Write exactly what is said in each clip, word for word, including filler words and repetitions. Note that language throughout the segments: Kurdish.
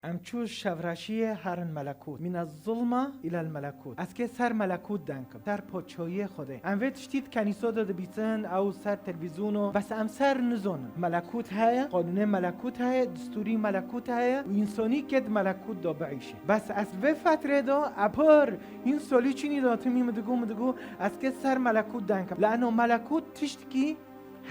Em çû şevraşiyê herin melekût. Mîne zulma îlel melekût. Ez kê ser melekût denkim. Ser poçoyê Xwedê. Em vê tiştî di kenîso de dibîsin, ew ser televîzyono. Bes em ser nizonin. Melekût heye, qanûnê melekût heye, distûrî melekût heye û însonî kê di melekût de biîşe. Bes ez vê fetrê de, e pir, hîn solî çînî de timî min digû, min digû, ez kê ser melekût denkim. Leeno melekût tiştkî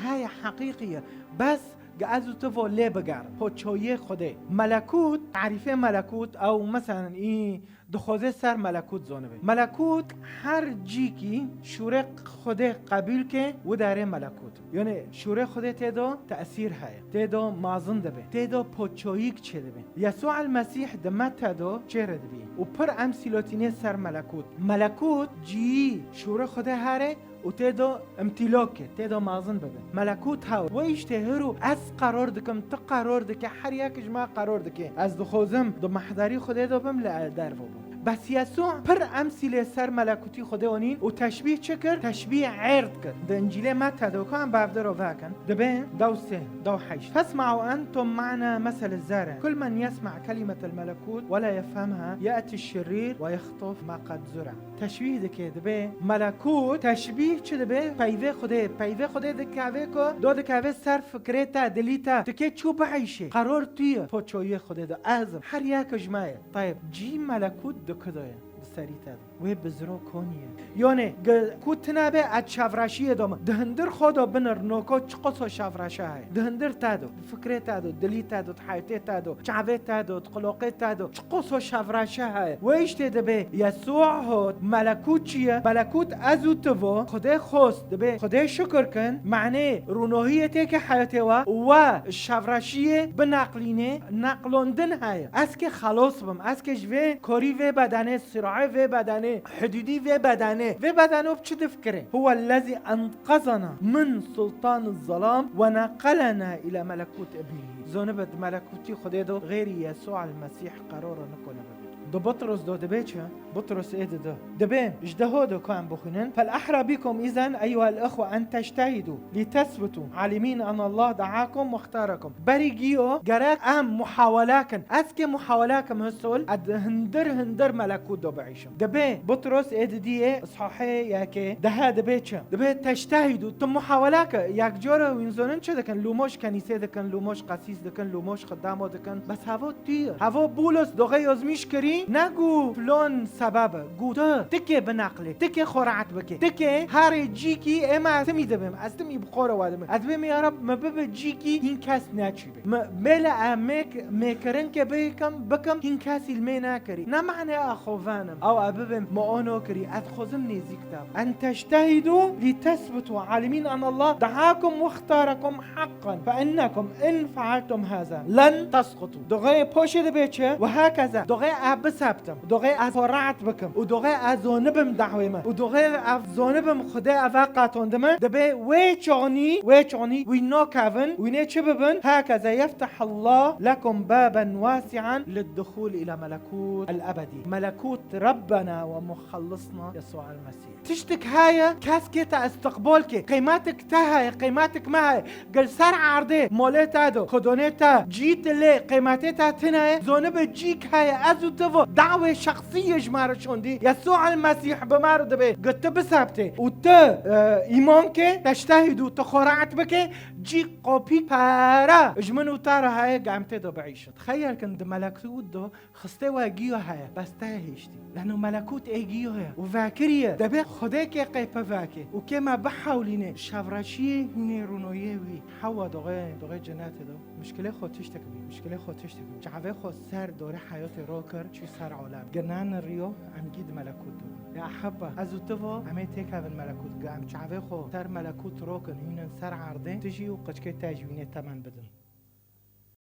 heye, heqîqî ye. Bes ge ez û tu vo lê bigerin. Poçoyê Xwedê. Melekût, tarîfê melekût, ew meselen î dixwaze ser melekût zonibe. Melekût her cîkî şûrê Xwedê qebûl ke, wi derê melekût. Yanî şûrê Xwedê tê de tesîr heye. Tê de mazin dibe. Tê de poçoyîk çêdibe. Yesû el Mesîh di Mete de çêre dibî. Û pir em sîlotînê ser melekût. Melekût cîyî şûrê Xwedê here û tê de îmtîlak ke, tê de mazin bibe. Melekût hew. Wê îştê hiro ez qeror dikim, tu qeror dike, her yek ji me qeror dike. Ez dixwazim di mehderî Xwedê de bim, li derve bim. Bes Yesû pir emsîlê ser melekûtî Xwedê onîn û teşbîh çi kir? Teşbîh erd kir. Di Încîlê Mete de ku em bavdiro vekin, dibe dew sê, dew heşt. فاسمعوا أنتم معنا مثل الزارع. كل من يسمع كلمة الملكوت ولا يفهمها يأتي الشرير ويخطف ما قد زرع. Teşbîh dike, dibe melekût, teşbîh çi dibe? Peyvê Xwedê. Peyvê Xwedê dikeve ku, do dikeve ser fikrê te, dilî te. Dike çû biîşê. Qeror tu ye. Poçoyê Xwedê de ez im. Her yek ji me ye. Tayeb, cî melekût di ku de ye? Di serî te de. Wê biziro konî ye. Yone, ge-, ku tune be ez çavreşiyê de me. Di hundir xwe de binir noko çi qoso çavreşe heye. Di hundir te de, di fikrê te de, dilî te de, di heytê te de, çavê te de, di qiloqê te de. Çi qoso çavreşe heye. Wê îştê dibe Yesû hot, melekût çi ye? Melekût ez û tu vo. Xwedê xwest dibe. Xwedê şukir kin. Manê rûnohiyê têke heyatê we. We çavreşiyê bineqlînê. Neqlondin heye. Ez kê xelos bim. Ez kê ji vê korî vê bedenê, sîrayê vê bedenê, hidûdî vê bedenê. Vê bedeno bi çi difikire? هو الذي أنقذنا من سلطان الظلام ونقلنا إلى ملكوت ابنه. Zonibe di melekûtî Xwedê de xeyrî Yesû el Mesîh qerora nikone bibe. Di Butros de dibe çi? Butros ê dide. Dibe, ji deho de ku em bixwînin. فالأحرى بكم إذن أيها الإخوة أن تجتهدوا لتثبتوا عالمين أن الله دعاكم واختاركم. Berî giyo gerek em muhawele kin. Ez kê muhawele kim hisol, ez di hundir hundir melekût de biîşim. Dibe, Butros ê didiyê, sahê yekê, dehe dibe çi? Dibe teştehîdû, tu muhawele ke, yek cara wîn zonin çi dikin? Lûmoş kenîsê dikin, lûmoş qesîs dikin, lûmoş xidamo dikin. Bes hevo tu ye. Hevo Bûlos doxê yozmîş kirî, ne gu filon sebeb e, gu tu. Tikê bineqlê, tikê xwe rehet bike. Tikê herê cîkî ê me ez timî dibim, ez timî bi xwe re we dibim. Ez dibim ya Reb, me bibe cîkî hîn kes neçî. Me, bêle em mêk-, mêkirin ke bikim, bikim, hîn kesî li mê nekirî. Ne mane a xwe venim. Ew e bibim, me ono kirî, ez xwezim nêzîk te. أن تجتهدوا لتثبتوا عالمين أن الله دعاكم واختاركم حقا، فإنكم إن فعلتم هذا لن تسقطوا. Doxê poşê dibe çi? Ve hakeza. Doxê ez bisebtim. Doxê ez xwe rehet bikim. Û doxê ez zonibim dawê min. Û doxê ez zonibim Xwedê eve qatondime. Dibe wê çonî, wê çonî wî nakevin, wînê çi bibin? هكذا يفتح الله لكم بابا واسعا للدخول إلى ملكوت الأبدي. ملكوت ربنا ومخلصنا يسوع المسيح. Tiştik heye, kes kê te istiqbal ke. Qeymetik te heye, qeymetik me heye. Gel ser erdê, molê te do, xidonê te, cî tu lê, qeymetê te tine ye. Zonibe cîk heye, ez û tu vo. Dawê şexsî ye ji me re şondî. Yesû el Mesîh bi me re dibe. Ge tu bisebtê û tu, e, îman ke, teştehîdû, tu xwe rehet bike, cîk qopî pere ji min û te re heye, ge em tê de biîşin. Xeyr kin di melekût do, xistê we giyo heye, bes te hêştî. Leno melekût ê giyo ye û vekiriye. Debe Xwedê kê qey pe veke û kê me bihewlîne şevreşiyê hînê rûnoyê wî. Hewa doxê, doxê cenetê do. Mişkilê xwe tiştek bî, mişkilê xwe tiştek bî. Çavê xwe ser dorê heyatê ro kir, çû ser alem. Ge ne niriyo, em gî di melekût do. Ya hebba, ez û tu vo, em ê têkevin melekût. Ge em çavê xwe ser melekût ro kin, hînin ser erdê, tu jî û qiçkê te jî wînê temen bidin.